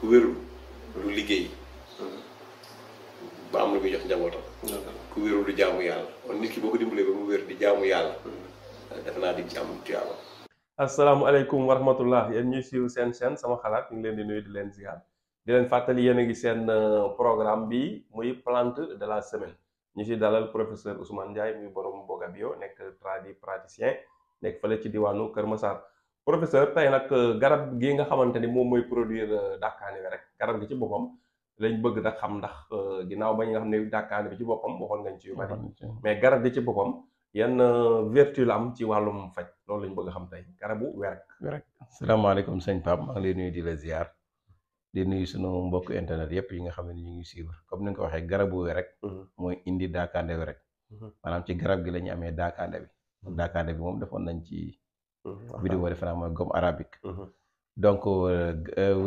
ku wérul du liggéey ba am lu muy jox njabootam. ku wérul du jaamu yàlla kon nit ki boo ko dimbalee ba mu wér di jaamu yàlla. defe naa di ci am tuyaaba. asalaamaaleykum wa rahmatullah yéen ñuy siiw seen chaîne sama xalaat ñu ngi leen di nuyu di leen ziar di leen fàttali yéen a ngi seen programme bi muy plante de la semaine ñu ci dalal professeur Ousmane Ndiaye muy borom Boga Bio nekk praticien nekk fële ci diwaanu Kër Massar. professeur tey nag garab gi nga xamante ni moom mooy produire dàkkaane bi rek garab gi ci boppam lañ bëgg nag xam ndax ginnaaw ba nga xam ne dàkkaane bi ci boppam waxoon ngañ ci yu bari mais garab gi ci boppam yan vertu la am ci wàllum faj loolu lañ bëgg a xam tey garabu werek. salaamaaleykum sëñ Pape maa ngi lay nuyu di la ziar di nuyu sunu mbokk internet yëpp yi nga xam ne ñu ngi suivre comme ni nga ko waxee garabu werek mooy indi daakaande werek maanaam ci garab gi la ñu amee daakaande bi moom defoon nañ ci vidéo defe naa mooy gomme arabique donc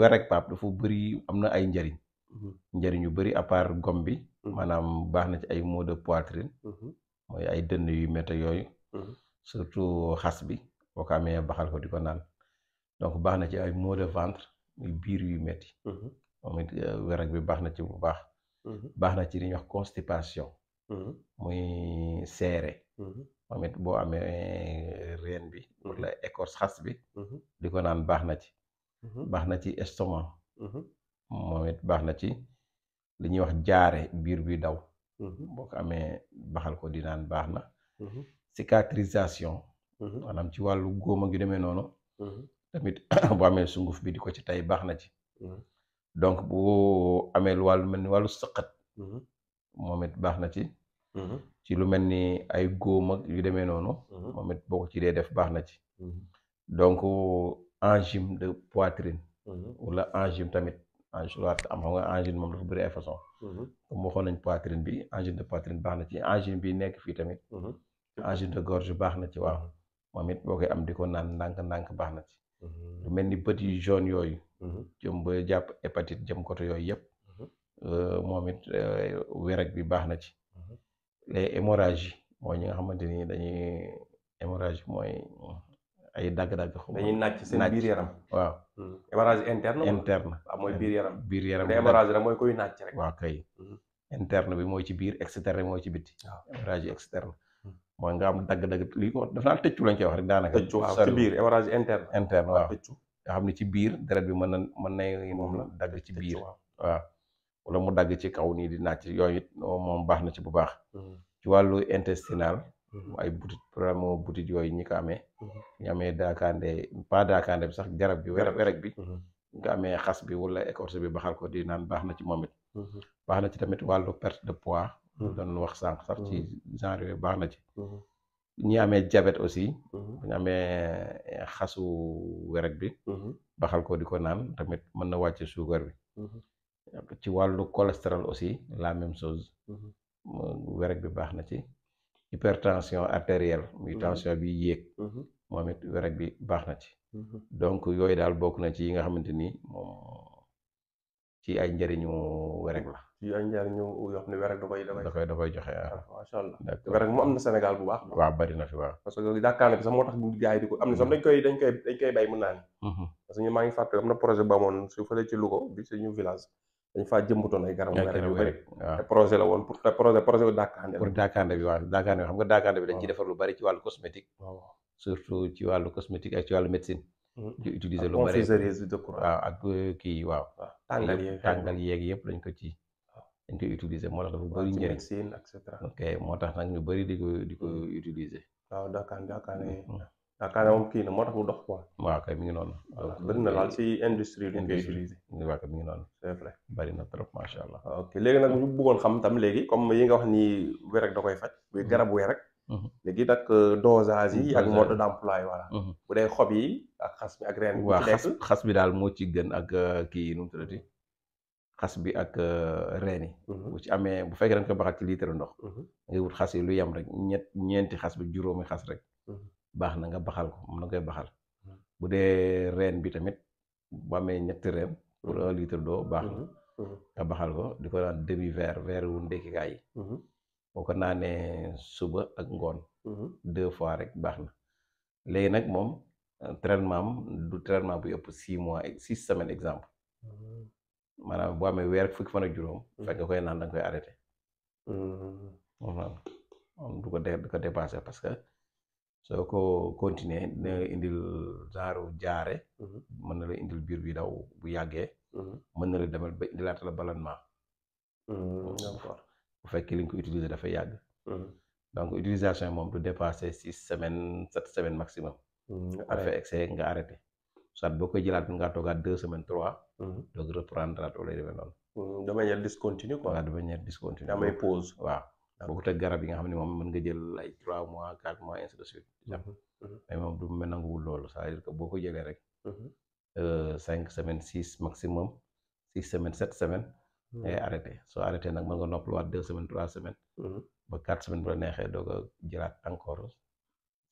werek Pape dafa bëri am na ay njëriñ yu bëri à part gomme bi maanaam baax na ci ay maux de poitrine mooy ay dënn yu métti yooyu surtout xas bi boo ko amee baxal ko di ko naan donc baax na ci ay maux de ventre muy biir yu métti moom it werek bi baax na ci bu baax na ci li ñuy wax constipation muy seere moom it boo amee reen bi wala écorce xas bi di ko naan baax na ci estomac moom it baax na ci li ñuy wax jaare biir bi daw boo ko amee baxal ko di naan baax na cicatrisation maanaam ci wàllu góom ak yu demee noonu tamit boo amee sunguf bi di ko ci tey baax na ci donc bu amee lu wàllu mel ni wàllu sëqat moom it baax na ci lu mel ni ay góom ak yu demee noonu moom it boo ko ci dee def baax na ci donc angine de poitrine wala angine tamit am xam nga angine moom dafa bëri ay façon comme waxoon nañ poitrine bi angine de poitrine baax na ci angine bi nekk fii tamit angine de gorge baax na ci waaw moom it boo koy am di ko naan ndànk baax na ci lu mel ni bët yu jaune yooyu jëm ba jàpp hépatite jëm côté yooyu yëpp moom it werek bi baax na ci les hémorragies mooy ñi nga xamante ni dañuy hémorragie mooy ay dagg-dagg dañuy nàcc seen biir yaram waaw hémorragie interne waaw mooy biir yaram hémorragie rek mooy koy nàcc rek waaw kay interne bi mooy ci biir externe bi mooy ci bitti hémorragie externe mooy nga am dagg-dagg lii ko daf naa tëccu lañ koy wax rek daanaka tëccu waaw ci biir hémorragie interne waaw nga xam ne ci biir deret bi mën na moom la dagg ci biir waaw wala mu dagg ci kaw nii di nàcc yooyu it moom baax na ci bu baax ci wàllu intestinal ay butit problème butit yooyu ñi ko amee ñu amee daakaande pas daakaande bi sax garab bi werek bi nga amee xas bi wala écorce bi baxal ko di naan baax na ci moom it baax na ci tamit wàllu perte de poids doon wax sànq sax ci genre yooyu baax na ci ñi amee diabète aussi ñu amee xasu werek bi baxal ko di ko naan tamit mën na wàcce suukar bi ci wàllu cholestérol aussi la même chose werek bi baax na ci hypertension artérielle muy tension bi yéeg moom it werek bi baax na ci donc yooyu daal bokk na ci yi nga xamante ni moom ci ay njëriñu werek la ci ay njëriñu yoo xam ne werek da koy joxe waaw macha allah werek mu am na Sénégal bu baax waaw bari na fi waaw parce que dàkkaane bi sax moo tax gars yi di ko am na sax dañ koy bay mën naa ni parce que ñu maa ngi fàtte am na projet ba amoon su fële ci Louga bi suñu village dañ faa jëmbutoon ay garabu werek yu bëri te projet la woon pour projet dàkkaande pour dàkkaande bi waaw dàkkaande bi xam nga dàkkaande bi dañ ci defar lu bari ci wàllu cosmétique surtout ci wàllu cosmétique ak ci wàllu médecine di utiliser lu bari waaw ak kii waaw tàngal yeeg yëpp dañ koy utiliser moo tax dafa bëri njëriñ et cetera ok moo tax nag ñu bëri di ko utiliser waaw dàkkaande moom kii na moo tax mu dox quoi waaw kay mi ngi noonu bëri na daal ci industrie luñ koy utiliser waaw kay mi ngi noonu c'est vrai bëri na trop macha allah ok léegi nag ñu bëggoon xam tam léegi comme yi nga wax ni werek da koy faj buy garabu werek léegi nag dosage yi ak mode d'emploi voilà bu dee xob yi ak xas bi ak reen waaw xas bi daal moo ci gën ak kii nu mu tuddati xas bi ak reen yi bu ci amee bu fekkee dañ ko baxal ci litre ndox nga wut xas yi lu yem rek ñeenti xas bi juróomi xas rek baax na nga baxal ko mën na koy baxal bu dee reen bi tamit bu amee ñetti reen pour 1 litre d'eau baax na nga baxal ko di ko naan demi verre wu ndekkikaay yi boo ko naanee suba ak ngoon 2 fois rek baax na léegi nag moom traitement am du traitement bu ëpp 6 mois 6 semaines exemple maanaam boo amee weer fukki fan ak juróom fekk nga koy naan da nga koy arrêté moom du ko dépassé parce que soo ko continuer dina indil genre jaare mën na la indil biir bi daw bu yàggee mën na la demal ba indilaata la ballonnement d'accord bu fekkee li nga ko utiliser dafay yàgg donc utilisation moom du dépasser 6 semaines 7 semaines maximum affaire excès nga arrêté soit boo koy jëlaat nga toogaat 2 semaines 3 donc reprendre at wala demee noonu de manière discontinue quoi. waaw de manière discontinue amay pause waaw boo ko teg garab yi nga xam ne moom mën nga jël ay 3 mois 4 mois ainsi de suite mais moom du mel nanguwul loolu c'est-à-dire que boo ko jëlee rek 5 semaines 6 maximum 6 semaines 7 semaines ngay arrêté soo arrêté nag mën nga noppaluwaat 2 semaines 3 semaines ba 4 semaines bu la neexee doog a jëlaat encore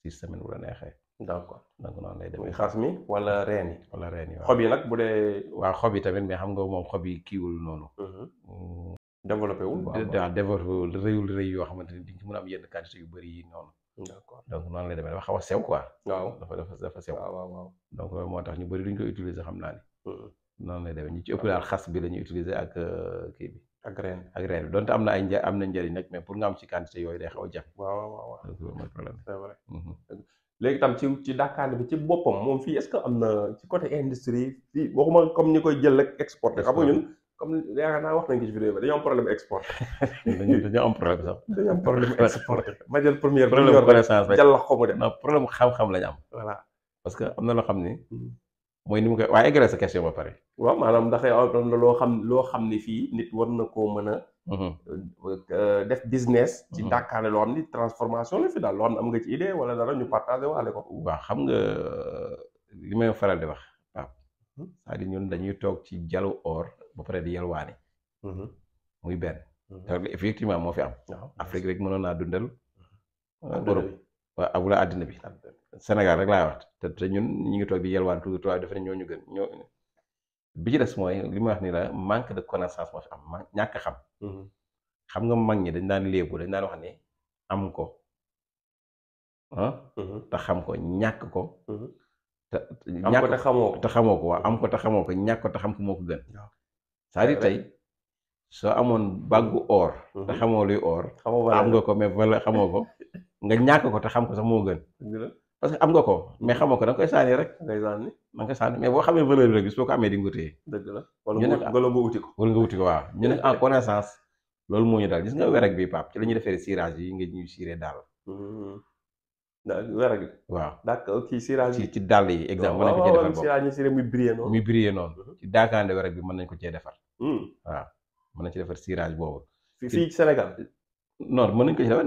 6 semaines bu la neexee d'accord donc noonu lay demee muy xas mi wala reen yi wala reen yi waaw xob yi nag bu dee waaw xob yi tamit mais xam nga moom xob yi kiiwul noonu développé wul waaw développé réyul rëy yoo xamante ni di nga ci mën a am yenn quantité yu bëri yi noonu d'accord donc noonu lay demee dafa xaw a sew quoi waaw dafa sew waaw donc loolu moo tax ñu bëri duñ koy utiliser xam naa ni noonu lay demee ñu ci ëpp daal xas bi la ñuy utiliser ak kii bi ak reen bi donte am na ay am na njëriñ nag mais pour nga am ci quantité yooyu day xaw a jafe waaw donc loolu mooy problème c'est vrai léegi tam ci daakaande bi ci boppam moom fii est-ce que am na ci côté industrie fii waxuma comme ñi koy jël rek exporté xam nga ñun comme yaakaar naa wax nañ ko ci vidéo bi dañoo am problème exporté dañoo am problème sax dañoo am problème exporté matière première problème connaissance rek jàll xomu de non problème xam-xam lañ am voilà parce que am na loo xam ni mooy ni mu koy waaye eggale sa question ba pare waaw maanaam ndax am na loo xam ni fii nit war na koo mën a def business ci daakaande loo xam ni transformation la fi daal loo xam ne am nga ci idée wala dara ñu partagé waale ko waaw xam nga li may faral di wax waaw c'est-à-dire ñun dañuy toog ci jalu or ba pare di yalwaani muy benn te effectivement moo fi am Afrique rek mënoon naa dundal Europe waaw awula àddina bi Sénégal rek laay wax te ñun ñu ngi toog di yalwaan tout toi defe ne ñoo ñu gën ñoo bi ci des mooy li ma wax ni la manque de connaissance moo fi am ñàkk xam xam nga mag ñi dañ daan léebu dañ daan wax ne am ko te xam ko ñàkk ko te ñàkk te xamoo ko te xamoo ko waaw am ko te xamoo ko ñàkk ko te xam ko moo ko gën c'est-à-dire tey soo amoon baggu or te xamoo luy or am nga ko mais valeur xamoo ko nga ñàkk ko te xam ko sax moo gën parce que am nga ko mais xamoo ko da nga koy sànni rek da nga koy sànni mais boo xamee valeur rek bis boo ko amee di nga ko téye dëgg la wala nga wuti ko waaw ñu ne en connaissance loolu moo ñu daal gis nga werek bi Pape ci la ñuy defee cirage yi nga ñuy ciré daal werek bi waaw d'accord kii cirage ci dàll yi exemple mën nañ ko cee defar cirage ñu ciré muy briller noonu ci daakaande werek bi mën nañ ko cee defar waaw mën nañ ci defar cirage boobu fii ci Sénégal non mën nañ ko ci defar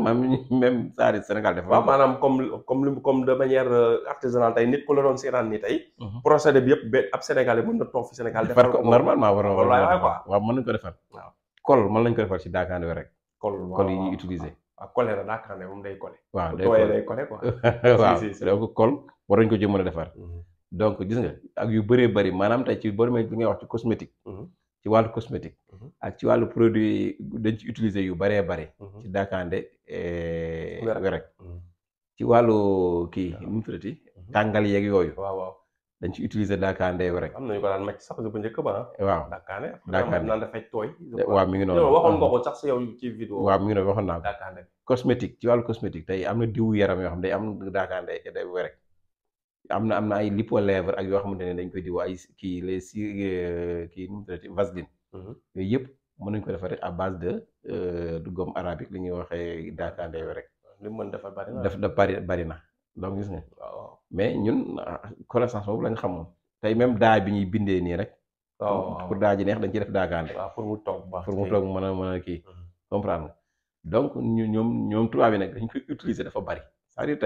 même saa Sénégal defar waaw maanaam comme de manière artisanale tey nit ku la doon seetaan ni tey procédé bi yëpp ab Sénégalais mën na toog fi Sénégal defar ko normalement waaw mën nañ ko defar waaw kol mën nañ ko defar ci daakaande werek kol yi ñuy utiliser waaw collé la daakaande moom day collé waaw day collé quoi waaw donc kol war nañ ko ci mën a defar donc gis nga ak yu bëree bëri maanaam tey ci boo demee li ngay wax ci cosmétique ci wàllu cosmétique ak ci wàllu produit dañ ci utiliser yu bëree bëri ci daakaande werek ci wàllu kii nu mu tuddati tàngal yeeg yooyu waaw dañ ci utiliser daakaande werek am nañu ko daan màcc sax bu njëkk ba waaw daakaande naan dafay tooy waaw mi ngi noonu waxoon nga ko sax si yow ci vidéo waaw mi ngi noonu waxoon naa ko daakaande cosmétique ci wàllu cosmétique tey am na diwu yaram yoo xam ne day am daakaande day werek am na ay lipo lèvre ak yoo xamante ne dañ koy diw ay kii les si kii nu mu tuddati vaseline yooyu yëpp mën nañ ko defaree à base de gomme arabique li ñuy waxee daakaande werek li mu mën defar bari na daf bari na donc gis nga waaw mais ñun connaissance boobu lañ xamoon tey même daa bi ñuy bindee nii rek pour daa ji neex dañ ciy def daakaande pour mu toog mën a kii comprendre nga donc ñoom tubaab yi nag dañ koy utiliser dafa bari c'est-à-dire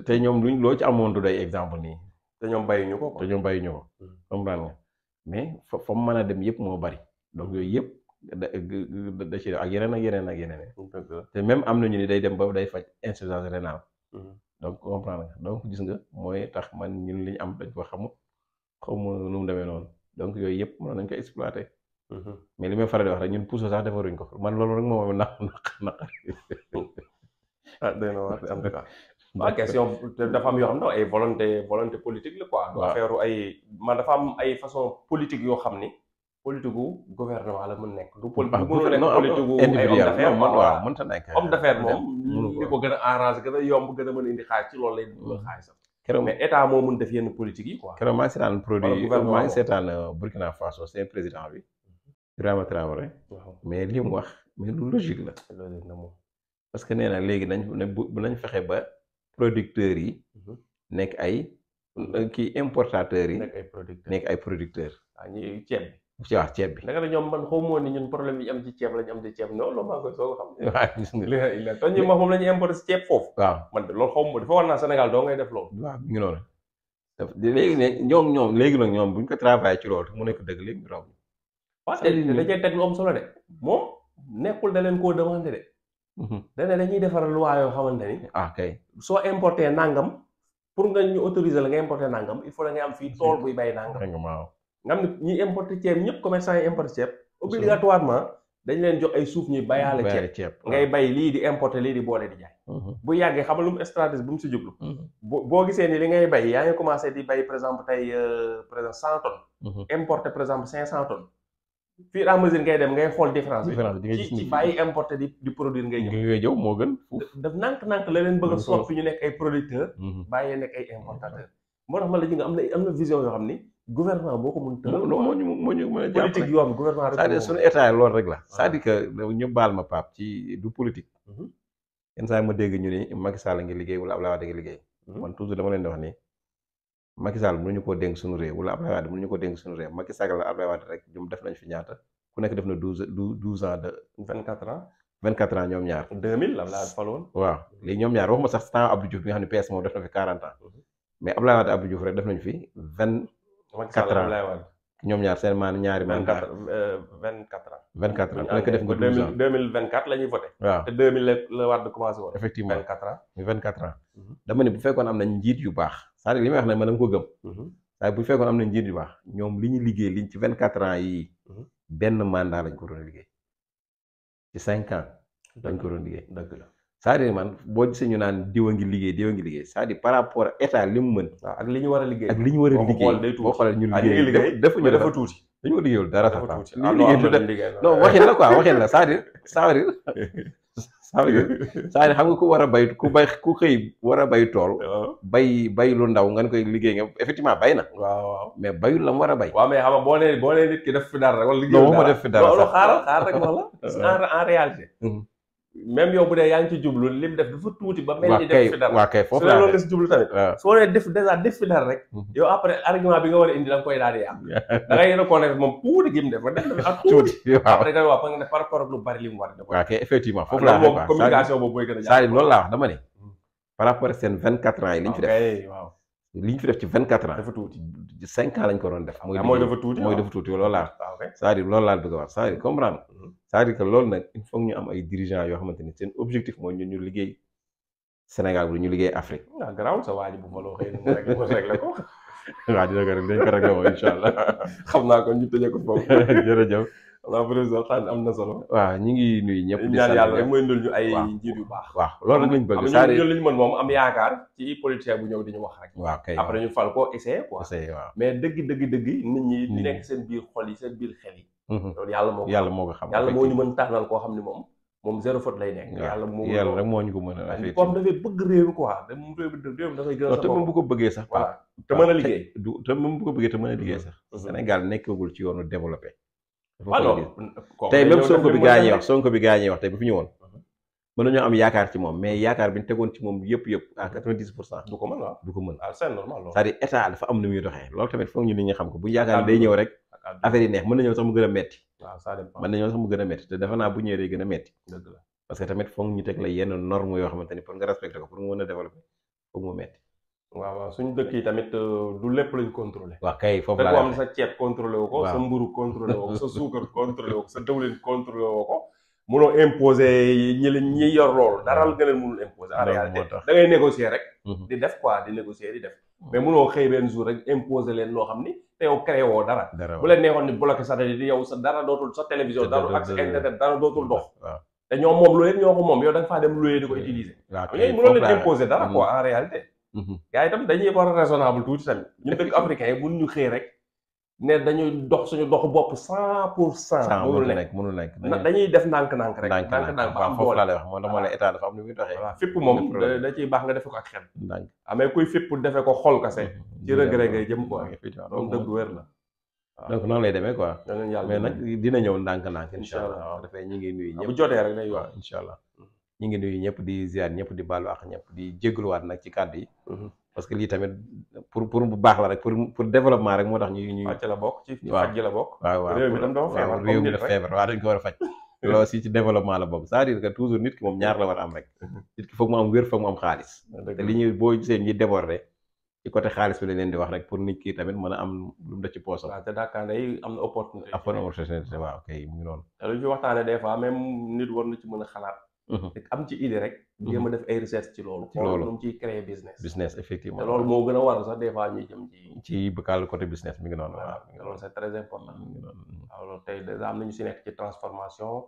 tey ñoom luñ loo ci amoon du day exemple nii te ñoom bàyyiñu ko comprendre nga mais fa mu mën a dem yëpp moo bari donc yooyu yëpp da ci ak yeneen te même am nañu ni day dem ba day faj insuffisance rénale donc comprendre nga donc gis nga mooy tax man ñun li ñu am dañ ko xamu nu mu demee noonu donc yooyu yëpp mën nañ ko exploiter mais li may faral di wax rek ñun puso sax defaruñ ko man loolu rek moo naq ah day na wax en tout cas waaw question dafa am yoo xam ne ay volonté politique la quoi. du affaire ay man dafa am ay façon politique yoo xam ni politique gu gouvernement la mën nekk. du politique gu ay homme d'affaires waaw mënta nekk homme d'affaires moom li ko gën a arrangé gën a yomb gën a mën a indi xaalis ci loolu lay dugal xaalis sax. mais état moo mën def yenn politique yi quoi. keroog maa ngi seetaan Burkina Faso seen président bi Ibrahima Traoré. mais li mu wax mais lu logique la. logique na moom. parce que nee na léegi nañ fexe ba producteurs yi nekk ay kii importateurs yi nekk ay producteurs. waaw ñi ceeb bi. ci wax ceeb bi. naka la ñoom man xawma woon ni ñun problème yi am ci ceeb lañu am ci ceeb non loolu maa ngi koy soog a xam. waaw gis nga te ñu moom la ñuy importé si ceeb foofu. waaw man de loolu xawma dafa war naa Sénégal doo ngay def loolu. waaw mi ngi noonu. léegi ne ñoom léegi nag ñoom bu ñu ko travaillé ci loolu mu nekk dëgg léegi ñu raw. waaw te dajee teg lu am solo de moom nekkul da leen koo demandé de. dana dañuy defar loi yoo xamante ni. kay soo importé nangam pour nga ñu autoriser la nga importé nangam il faut la nga am fii tool buy bay nangam. waaw nga xam ne ñi importé ceeb ñëpp commerçant yi importé ceeb. obligatoirement dañ leen jox ay suuf ñuy bayaale ceeb. ngay bay lii di importé lii di boole di jaay. bu yàggee xam lu mu stratégie bu mu si jublu. boo gisee ni li ngay bay yaa ngi commencé di bay par exemple tey par exemple 100 tonnes. importé par exemple 500 tonnes. fur et à mesure ngay dem ngay xool différence bi ci bàyyi importé di produire ngay jëw moo gën daf nànk la leen bëgg a soot fi ñu nekk ay producteurs bàyyee nekk ay importateurs moo tax ma la ji nga am na vision yoo xam ni gouvernement boo ko mën tëral moo ñu mën a jàpp politique yoo xam gouvernement rek c'est-à-dire suñu état loolu rek la c'est-à-dire que ñu baal ma Pape ci du politique yenn saa yi ma dégg ñu ni Macky Sall ngi liggéey wala Abdoulaye Wade ngi liggéey man toujours dama leen di wax ni Macky Sall mënuñu koo dénk suñu réew wala Abdoulaye Wade mënuñu ko dénk suñu réew Macky Sall la Abdoulaye Wade rek ñoom def nañ fi ñaata ku nekk def na 12 ans de 24 ans ñoom ñaar 2000 Abdoulaye Wade faloon waaw léegi ñoom ñaar waxuma sax temps Abdou Diouf bi nga xam ne PS moom def na fi 40 ans mais Abdoulaye Wade Abdou Diouf rek def nañu fi 24 ans ñoom ñaar seen maan ñaari mandat 24 ans 24 ans ku nekk def nga 12 ans 2024 la ñuy voté waaw te 2000 la Wade commencé woon effectivement 24 ans 24 ans dama ne bu fekkoon am nañ njiit yu baax c'est-à-dire li may wax ne man dama ko gëm waaye bu fekkoon am nañ njiit yu baax ñoom li ñu liggéey liñ ci 24 ans yii benn mandat lañ ko doon liggéey ci 5 ans lañ ko doon liggéey dëgg la c'est-à-dire man boo gisee ñu naan diwa ngi liggéey c'est-à-dire par rapport état li mu mën ak li ñu war a liggéey ak li ñu war a liggéey boo xoolee ñun liggéey defuñu dafa tuuti dañoo liggéeyul dara sax non waxin la quoi waxin la c'est-à-dire c'est-à-dire xam nga ku war a bay ku xëy war a bay tool bay lu ndaw nga ne koy liggéey nga effectivement bay na waaw mais bayul la mu war a bay waaw mais xam nga boo nee nit ki def fi dara rek wala liggéey ma def fi dara loolu xaar rek wax la en réalité même yow bu dee yaa ngi ci jublu lim def dafa tuuti ba mel ni def fi dara waa kay foofu la loolu nga si jublu tamit soo nee def fi dara rek yow après argument bi nga war a indi da nga koy daal di yàq da ngay reconnaître moom tuuti gi mu def ba def na ak tuuti après nga wax nga ne par rapport ak lu bari li mu war a def waa kay effectivement foofu la moom communication boobu booy gën a c'est-à-dire loolu laa wax dama ne par rapport ak seen 24 ans yi li ñu fi def waaw li ñu fi def ci 24 ans dafa tuuti 5 ans lañ ko doon def mooy dafa tuuti loolu laa c'est-à-dire loolu laa bëgg a wax c'est-à-dire comprendre c'est-à-dire que loolu nag il faut ñu am ay dirigeants yoo xamante ni seen objectif mooy ñu liggéey Sénégal bu ñu liggéey Afrique. waaw garaaw sa waa ji bu faloo xëy na mu réglé ko. waaw dina ko rek dañ ko réglé moom incha allah. xam naa ko ñu tëjee ko foofu. jërëjëf. waaw président xam am na solo. waaw ñu ngi nuyu ñëpp. di ñaan yàlla rek mooy ndul ñu ay njiit yu baax. waaw loolu nag lañ bëgg. c'est-à-dire ñu mën moom am yaakaar ci politicien bu ñëw di ñu wax rek. waaw kay après ñu fal ko essayer quoi. essayer waaw mais dëgg nit ñi di nekk seen biir xol yi seen biir xel yi. loolu yàlla moo ko xam yàlla moo ñu mën tànnal koo xam ne moom zéro faute lay nekk. yàlla rek moo ñu ko mën a. comme dafay bëgg réew mi quoi réew mi dafay gën a. te moom bu ko bëggee sax. waaw te mën a liggéey. te moom bu ko bëggee te mën a liggéey sax. Sénégal nekkagul ci yoonu développé. alors tey même Sonko bi gaa ñuy wax tey bu fi ñëwoon. mën nañoo am yaakaar ci moom mais yaakaar bi ñu tegoon ci moom yëpp à 90%. du ko mën waaw du ko mën. c'est normal loolu. c'est-à-dire état dafa am nu muy doxee loolu tamit foog ñu nit ñi xam ko bu yaakaar day ñëw rek affaire yi neex mën na ñëw sax mu gën a metti. waaw ça dépend mën na ñëw sax mu gën a metti te defe naa bu ñëwee day gën a metti. dëgg la parce que tamit foog ñu teg la yenn normes yoo xamante ni pour nga respecter ko pour nga mën a développer foog mu metti. waaw suñu dëkk yi tamit du lépp lañ contrôlé. waaw kay foofu laa fekk am sa ceeb contrôlé woo ko. sa mburu contrôlé woo ko sa suukar contrôlé woo ko sa dëwlin contrôlé woo ko. mënoo imposer ñi yor loolu dara nga leen mënul imposer. en réalité da ngay négocier rek. di def quoi di négocier di def. mais mënoo xëy benn jour rek imposer leen loo xam ni te yow créé woo dara. bu leen neexoon ni bloqué satellite di yow sa dara dootul sa télévision. dara ak sa internet dara dootul dox. te ñoom moom loolu yëpp ñoo ko moom yow da nga faa dem loué di ko utiliser. waaw kay mënoo leen imposer dara quoi en réalité. gars yi itam dañuy war a raisonnable tuuti tamit ñun dëkk africain yi mënuñu xëy rek ne dañuy dox suñu doxu bopp 100%. mënul nekk dañuy def ndànk-ndànk rek. ndànk-ndànk ba foofu laa lay wax moo tax ma la état dafa am lu muy doxee. voilà fépp moom da ciy baax nga defe ko ak xel. ndànk amee kuy fépp defe ko xol kase. ci regret ngay jëm quoi. donc dëgg wér la. donc noonu lay demee quoi. mais nag dina ñëw ndànk-ndànk incha allah waaw dafay ñi ngi nuyu ñëpp bu jotee rek day waaw incha allah ñi ngi nuyu ñëpp di ziar ñëpp di baalu ak ñëpp di jégaluwaat nag ci kàddu yi parce que lii tamit pour bu baax la rek pour développement rek moo tax ñu ci la bokk ci faj gi la bokk waaw réew mi tam dafa feebar réew mi dafa feebar waaw dañ ko war a faj loolu aussi ci développement la bokk c'est-à-dire que toujours nit ki moom ñaar la war a am rek nit ki foog mu am wér foog mu am xaalis te li ñuy boo gisee ñuy déborder ci côté xaalis bi lañ leen di wax rek pour nit ki tamit mën a am lu mu def ci poosam. waaw te Daakaande yi am na opportunité. waaw kay mu ngi noonu. te lu ñu waxtaanee des fois même nit war na ci mën a xalaat. am ci idée rek. jéem a def ay recherche ci loolu. ci loolu lu mu ciy créer business. business effectivement. te loolu moo gën a war sax des fois ñuy jëm ci bëggal côté business mi ngi noonu. waaw loolu c'est très important. waaw loolu tey déjà am na ñu si nekk ci transformation.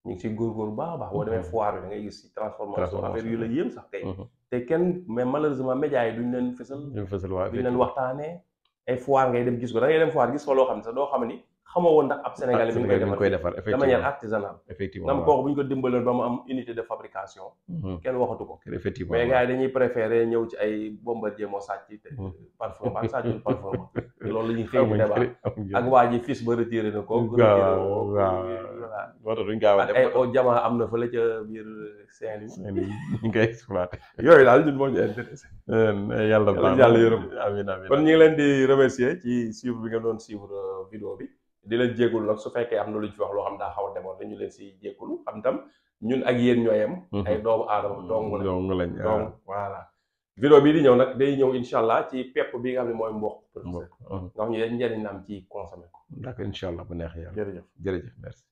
ñu ngi si góorgóorlu baax a baax boo demee foire bi da ngay gis si transformation affaire yu la yéem sax tey te kenn mais malheureusement médias yi duñ leen fësal duñ leen waxtaanee ay foire ngay dem gis ko da ngay dem foire gis fa loo xam ne sax doo xam ni xamoo woon ndax ab Sénégalais mi ngi koy defar de manière artisanale effectivement nam kooku bu ñu ko dimbaloon ba mu am unité de fabrication kenn waxatu ko effectivement mais gars yi dañuy préférer ñëw ci ay Bombardier moo sàcc te parfum ba sàccul parfum loolu la ñuy xëy di débat ak waa ji fils ba retiré na ko moo tax duñ gaaw a def ay o jamaa am na fële ca biir Saint-Louis ñu ngi koy exploité yooyu daal ñun moo ñu intéressé yàlla yërëm amiin amiin kon ñu ngi leen di remercier ci suivre bi nga doon suivre vidéo bi di leen jégalu nag su fekkee am na lu ñu fi wax loo xam daa xaw a demoon dañu leen si jégalu xam tam ñun ak yéen ñoo yem ay doomu aadama dong lañ donc voilà vidéo bii di ñëw nag day ñëw incha allah ci pepp bi nga xam ne mooy mboq nga xam ne njëriñ na am ci consommé ko d'accord incha allah bu neex yàlla jërëjëf merci